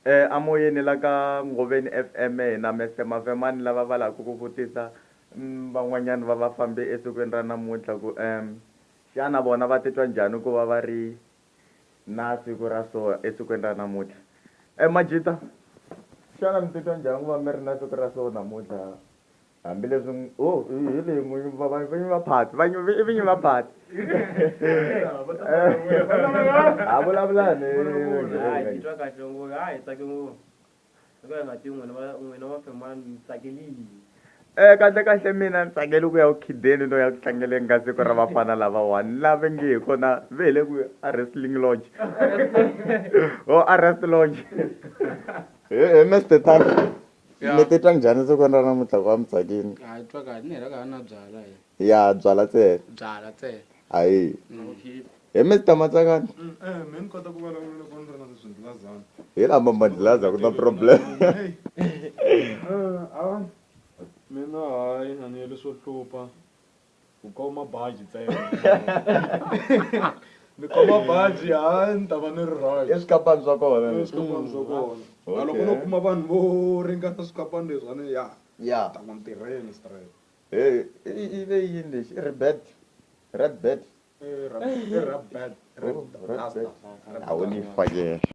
Amoyeni la ka Ngoveni FM hi na Mister Mafemani lava va lavaku ku vutisa van'wanyana va vafambi esikwini ra namuntlha ku xana vona va titwa njhani ku va va ri na siku ra so esikwini ra namuntlha. Majita xana mi titwa njhani ku va mi ri na siku ra so namuntlha hambileswi oh hi leyi n'winyi va va vinyi va phati va i vinyi va phati ha vulavulani. Hayi, titwa kahle ngopfu. Hayi, hi tsake ngopfu. Loko hi nga tivi n'wina va n'wina va femani mi tsakele yini? Kahle kahle mina ni tsakele ku ya ku khideni no ya ku tlangeleni ka siku ra vafana lavawani lava nge hi kona ve hi le ku a wrestling lodge o a rest lodge he Mister Tan. Mi titwa njhani siku ra namuntlha ku va mi tsakile? Ha twa kahle ni hela ka na byala hi. Ya byala ntsena. Byala ntsena. Hayi. He Mister Matsakani. Me ni kota ku vulavula loko ni ri na swindlulazana. Hi lama mandlilaza ku na problem. A mina hayi a ni yeli swo hlupha. Ku khoma baji ntsena. Ni khoma baji hayi ni ta va ni ri right. I swikapani swa kona. I swikapani swa kona. A loko no kuma vanhu vo ringana swikapani leswi a ni ya. Ya. Ta ku ni tirheni straight. He i ve yini lexi? I rebet. Red bet. I red bet. Red bet. A wu ni fakela.